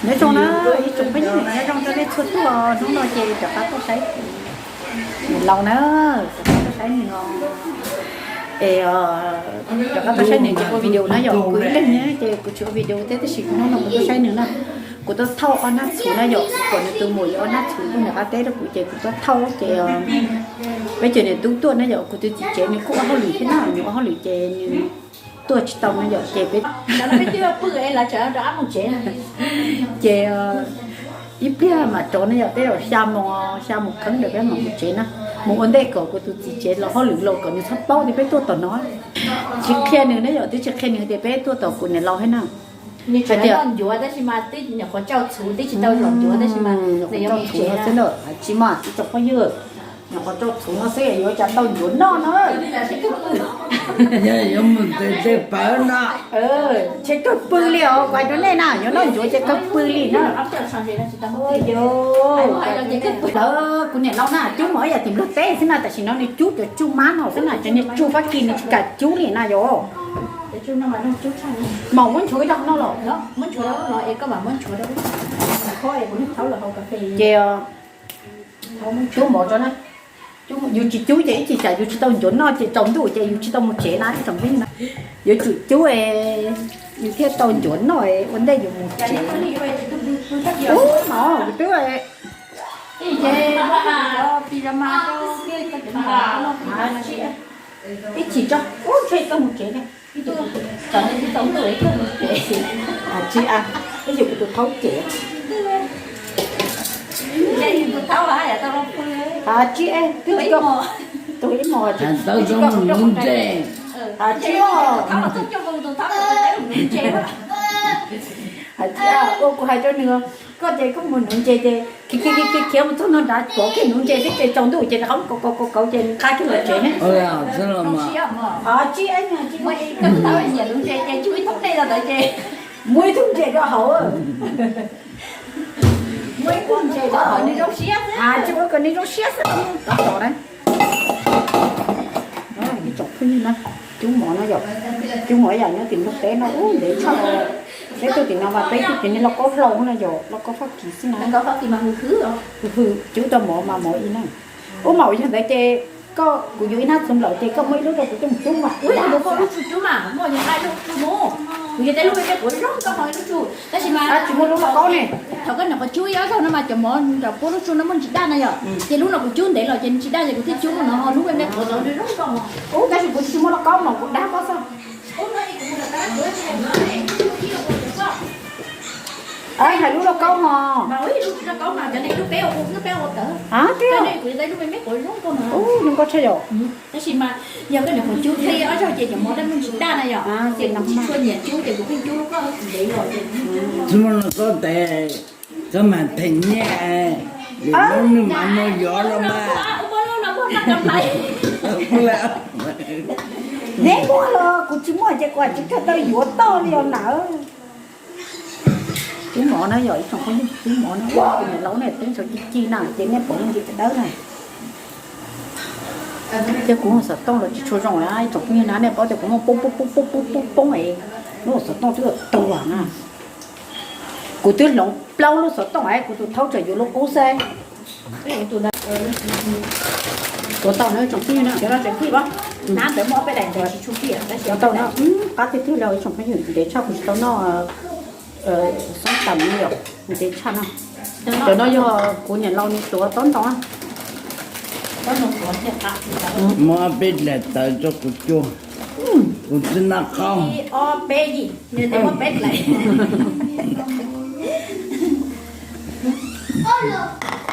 Nyob zoo na, ib tsoom phooj ywg, nyob zoo rau nej txhua tus. Hnub no ces rov qab tuaj saib niam laus na, rov qab tuaj saib nws os. Es rov qab tuaj saib nws tsis ua video na yom, kuv ib leeg na ces kuv tsis ua video thiab, tab sis kuv hnub no kuv tuaj saib nws na. Kuv tuaj thauj ob nab txhuv na yom, kuv nws tus muam yuav ob nab txhuv tuaj nws qab teb rau kuv ces kuv tuaj thauj ces peb cov niam tub tuaj na yom, kuv tus txiv tsev nws kuj ua hauj lwm thiab na, nws ua hauj lwm ces nws tuaj tsis tau na yom, ces peb, peb twb pw es lawv tseem rov qab mus tsev. Ces ib pliag mam rov na yom, peb los xya moos, xya moos kheev ntawd peb mam mus tsev na. Mus ua ntej kom kuv tus txiv tsev los hauj lwm los kom nws txhob paub tias peb tuaj tom no. Tsis qhia nws na yom, twb tsis qhia nws tias peb tuaj tom kuv niam laus thiab na. Hais tias ncuav tab sis mas twb nyuam qhuav tsau txhuv, twb tsis tau los ncuav tab sis mas nws yuav mus tsev xwb na. Tsis mas tsis tsoom phooj ywg, nyuam qhuav tsau txhuv no xwb yuav cas tau ncuav noj no. Yuav mus tes tej pawv no. Ntshe kawg pw li os, kuv hais rau nej na, yuav noj ncuav ces kawg pw li na. Lawv kuv niam laus na cub mov ib yam tim Nplog teb xwb na, tam sim no nws cub cov tsuj mab no xwb na, cov niag tsuj Fab Kis nws tsis kam cub li na yom. Maum muab nchuav ib zaug no los. Ces cub mov tso na. Yus tsis cub ces ib chim tsam yus tsis tau ncuav noj ces tsaus ntuj ces yus tsis tau mus tsev na ib tsoom phooj ywg na. Yuav tsum cub es yus thiaj tau ncuav noj ua ntej yus mus tsev. Ub, no kuv twb ib chim tso, ub, ntshe koj mus tsev. Tsis, ib yam kuv tus thaub cem. Tsis, twb tsis, tus ib mos tsis, tsis, tsis, ua kuv hais rau nws, koj ces koj mus nuv ntses ces khiav khiav khiav mus txog no nrad pov kiag nuv ntses xwb ces tsaus ntuj ces rov qab mus kauv kauv kauv kauv ces nws qab kiag los tsev ne. Tsis, muaj ib tug ntses rau hauv, muaj ib tug ntses rau hauv, tsis ua kom nws zoo siab xwb, rov qab los na. Ib tsoom phooj ywg na, cub mov no yom, cub mov yam nyob tim Nplog teb no ub ntev tshaj. Peb tuaj tim no mas peb tuaj tim niag lauj kaub hlau no yom, lauj kaub Fab Kis xwb na. Hwm, cub tau mov mas mov ib na. Ub, mas yog ntawd ces koj, kuv yuav ib hnab txhuv nplaum ces koj muab ib lub rau kuv coj mus cub mas. Ua lub tsuj cub mas muaj nqaij lub tsuj mus, kuv yuav tej lub me me quav zoo koj ho ib lub tsuj, tab sis mas tsis muaj lub lauj kaub ne. Thaum koj nyuam qhuav cub ib ob zaug no mas cov mov nram puab lub tsuj no muaj ntsis daj na yom, ces lub no kuv cub ntev los ces ntsis daj ces kuv thiaj cub no ho lub me me quav tod zoo koj. Ub, tab sis kuv tsis muaj lauj kaub mas kuv dab koj xwb. Hais lub lauj kaub ho. Ub, zoo nkauj tshaj yom. Tab sis mas yog koj nyuam qhuav cub ib ob zaug ces cov mov daj muaj ntsis daj na yom, ces kuv tsis tshua nyiam cub ces kuv pheej cub lub koj ntev los ces. Tsis muaj lauj kaub tes, koj mas theem nyiaj, lwm hnub nws mas muaj yuav los mas. Neb muaj los kuv tsis muaj ces kuv tsis kawg tau yuav toj li os nawb. Cub mov na yom, ib tsoom phooj ywg, cub mov na, kuv niam laus ne teeb tsaus ci ci na ces nej pom ntsis dawb na. Thiab kuv xov tooj los tsis tshua zoo na ib tsoom phooj ywg na, nej paub tias kuv muaj poob poob poob poob poob poob es lub xov tooj twb tuag na. Kuv twb hloov plaub lub xov tooj es kuv tus thaub tseem yuav lub qub xwb. Tuav tau na ib tsoom phooj ywg na, cov no tseem fij pab, hnab ntawd muaj ob peb daim ntawd tsis tshua fij, tab sis tuav tau na, qab tiag tiag li ib tsoom phooj ywg, ntev tshaj kuv tsis tau noj xoob tas no yom, ntev tshaj na. Cov no yog kuv niam laus nws tuav tob ntoo. Muab ob peb daim tawv rau kuv cub, kuv twb noj qaub.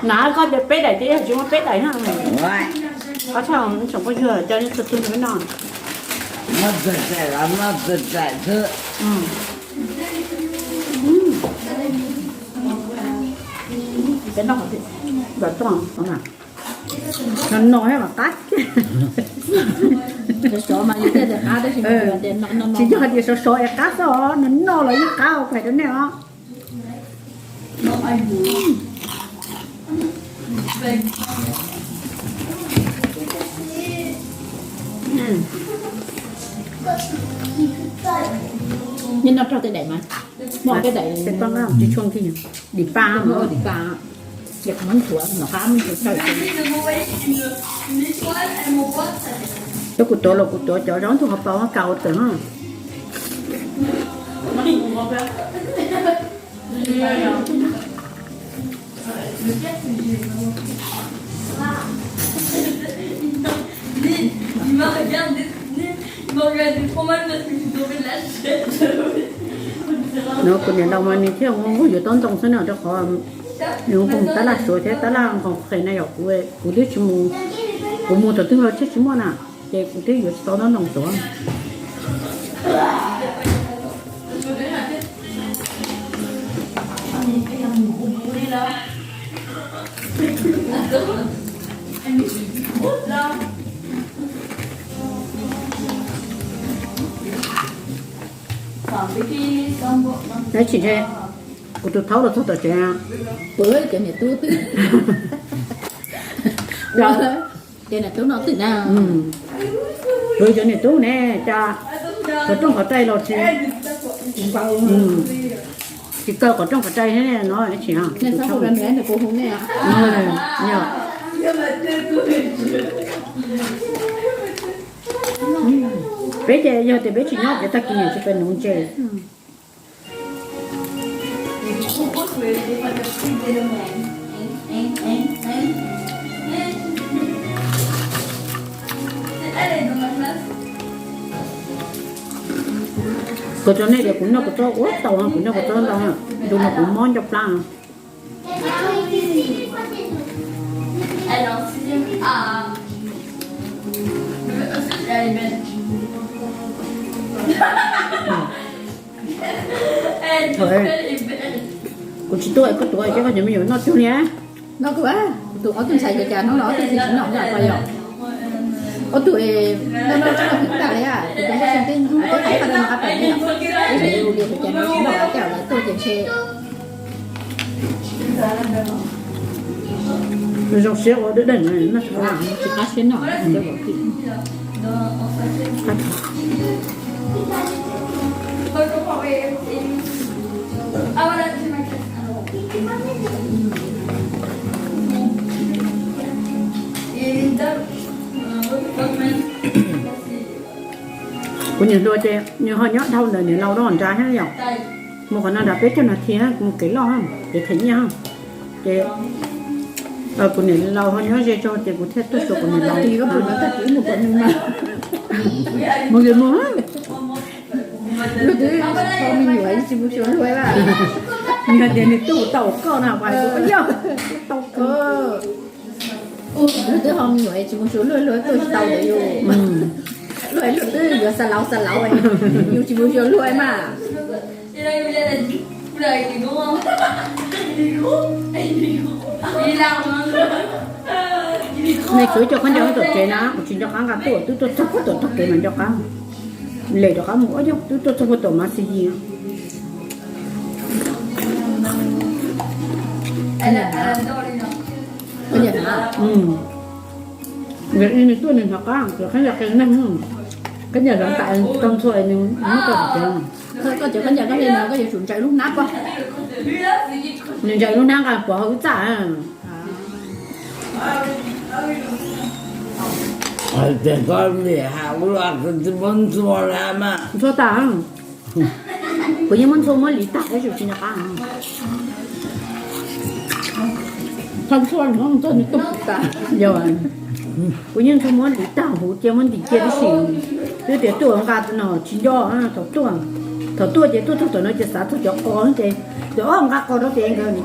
Na koj tias peb daim ces yog tsis muaj peb daim na. Qab tshaj tsoom phooj ywg coj nej txhua tus noj. Noj txhua tsaim los noj txhua tsaim xwb. No no thiab mas qab. Tsis yog tias sov sov es qab xwb os, no no los yeej qab, kuv hais rau nej os. Nej noj raug tej daim mas. Tej paj nqaij tsis tshua nqig, dim paj, dim paj, dim qhov muab nthuav, nthuav qab muab nthuav tawm. Cov kuv tuav los kuv tuav cov zaub ntug qhov paus kaus tawm na. No kuv niam laus mas nws thiaj mus yuav taub ntoo xwb na, rau qhov nws nqos tab laj suav thiab tab laj nqos qes na yom. Kuv, kuv twb tsis mus, kuv mus thaum twg los thiaj tsis muaj na, ces kuv twb yuav tsis tau taub ntoo tuav. Tab sis kuv tus thaub los txog tom tsev, pw cov niam tub twb, cov niam tub no twb na, pw cov niam tub ne, cas qhov rooj qhov rai los tsis, tsis kaw qhov rooj qhov rai thiab no tsis, peb ces yog tias peb tsis nyob ces tag kis niam tsis pes nuv ntses. Kuv rau nej tias kuv noj kuv txob ua tau, kuv noj kuv txob ntau, ntu no kuv mob ncauj plab. Kuv tsis tuaj, koj tuaj ces koj cov me nyuam noj cuag li. Noj kuv, kuv tus ob tug ntxhais ces cas hnub no ob tug txiv tsis noj noj ko yom. Ob tug noj noj tsis noj hwv tag li, kuv tus nkauj xyoo teb ntxub kuv teb qhov qab rau no qab pem li, ib yam li ua li kuv ces no tsis noj cas lawv tuaj ces ntshe zoo siab ua dawb dawb no tsis qab siab noj. Kuv niam hluas ces nws ho nyob dhau ntawm niam laus rau nrad thiab yom. Mus qhov no nrad peb caug nas this mus kev loj, kev them nyiaj. Ces kuv niam laus ho nyob ze tso ces kuv thiaj tuaj xyuas kuv niam laus. Mus ces mus, luag twb tau me nyuam tsis mus xyuas luag lawm. Nws hais tias nws tuaj tau koj no, yog, tau koj. Luag twb ho me nyuam tsis mus xyuas luag, luag tuaj tsis tau ntawd yus. Luag, luag twb yuav xa laus xa laus, yus tsis mus xyuas luag mas. Nej tsuav coj khaub ncaws tom tsev na, kuv tsis nco qab nqa tuaj, twb tuaj txog puag tom tog kev mas nco qab. Lem rov qab mus, yog twb tuaj txog puag tom mas xi yi. Nkawd ib nws tuaj nws hnov qab, cov khaub ncaws qee neeg, khaub ncaws hloov tas tau ntxhua nws muab tau tom tsev. Koj cov khaub ncaws koj li no koj yuav tsum ntsaws lub hnab pov. Nws ntsaws lub hnab nqa pov hauv wb txaj. Tias koj lim has ua luaj, kuv tsis muab ntxhua li mas. Ntxhua tas. Kuv yeej muab ntxhua muab lis tag tab sis tsis nco qab. Txhua ntxhua ntxhua nws tuaj tas. Yog, kuv yeej ntxhua muab lis tag huv cia muab ntim cia tib si. Twb tias tuaj nqa no tsis nco, thaum tuaj, thaum tuaj ces tuaj txog tom no ces xav txog cov qos ces, ces ob nqa qos rau ces nkawd.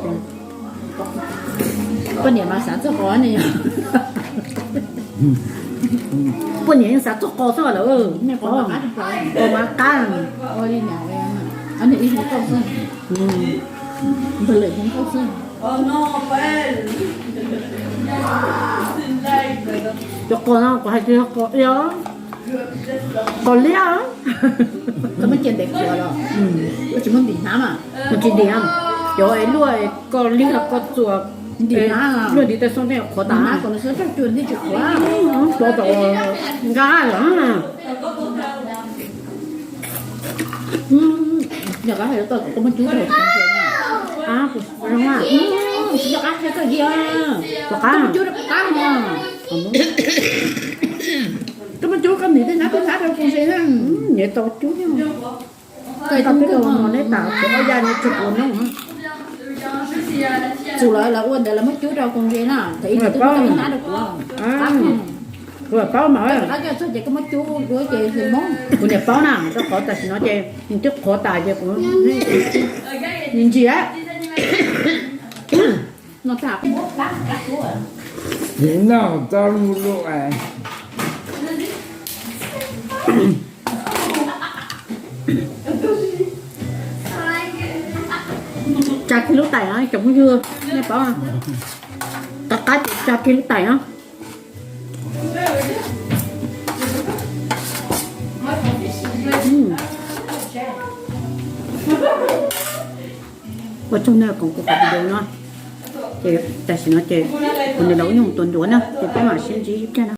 Poj niam mas xav txog qos ne yog. Poj niam yeej xav txog qos xwb lawm. Qos mas qab. Cov qos no kuv hais tias qos, qos liab. Koj muab cia ntev qhuav los? Koj tsis muab ntim hnab mas? Kuv tsis ntim, cov es luaj es koj liag koj txuas, luaj ntiv taw xoo tej qhuav tas. Nqa lawm. Yog qab hais tau koj muab cub rau, a, zoo a, tsis yog qab thiab koj yig, puas qab, cub rau puas qab no. Koj muab cub koj niam tej hnab tej hnab rau kuv ntse na. Nyiam tau cub, koj tau peb rau mos neb tas kuv ob yaj neb tsis puas noj. Txus lawv lawv ua ntawd lawv muab cub rau kuv ntse na, thaum ib tug tub tau ib hnab rau kuv. Kuv paub mas, ces koj muab cub dua ces Hmoob, kuv niam paub na, rau qhov tam sim no ces nws twb qhuav tas ces kuv ntsia. Noj tau lub lub. Tsa kiag lub tais os tsoom phooj ywg, nej paub, qab qab ces tsa kiag lub tais os. Ua tsaug nej koom kuv qhov video no. Ces tam sim no ces kuv niam lawv ua nyuj mus tua ncuav na, ces peb mam sib ntsib ib pliag na.